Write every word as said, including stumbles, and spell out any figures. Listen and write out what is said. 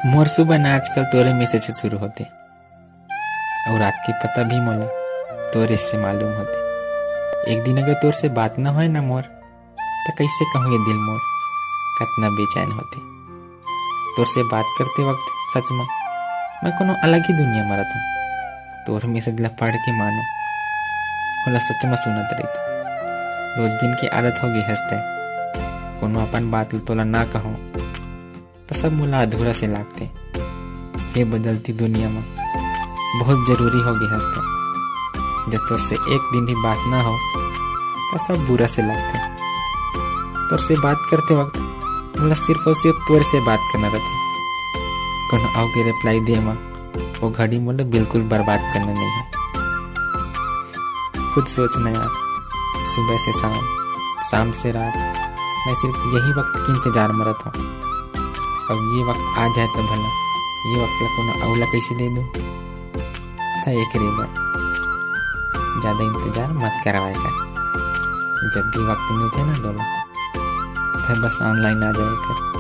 मोर सुबह ना आजकल तोरे मैसेज से शुरू होथे, अउ रात के पता भी मोला तोरे से मालूम होथे। एक दिन अगर तोर से बात ना होय ना मोर, त कइसे कहूँ ये दिल मोर कतना बेचैन होथे। तोर से बात करते वक्त सच में मैं कोनो अलग ही दुनिया में रहता हूँ। तोर मैसेज ला पढ़ के मानो ओला सच में सुनत रहिता। रोज दिन के आदत हो गई हंसते, कोनो अपन बात ल तोला ना कहूँ त सब मोला अधूरा से लागथे। ये बदलती दुनिया में बहुत जरूरी हो गई हंसते, जब तोर से एक दिन भी बात ना हो त सब बुरा से लागथे। तोर से बात करते वक्त मोला सिर्फ और सिर्फ तोर से बात करना रहथे। कोनो अउ के रिप्लाई दे मा वो घड़ी मोला बिल्कुल बर्बाद करना नहीं है। खुद सोचना यार, सुबह से शाम, शाम से रात, मैं सिर्फ यही वक्त के इंतजार में रहता हूँ। अब ये वक्त आ जाए तो भला, ये वक्त ला कोनो अउ ला कैसे दे दूँ? था एक रे बार, ज्यादा इंतजार मत करवाए कर। जब भी वक्त मिलते ना दोनों, था बस ऑनलाइन आ जाए कर।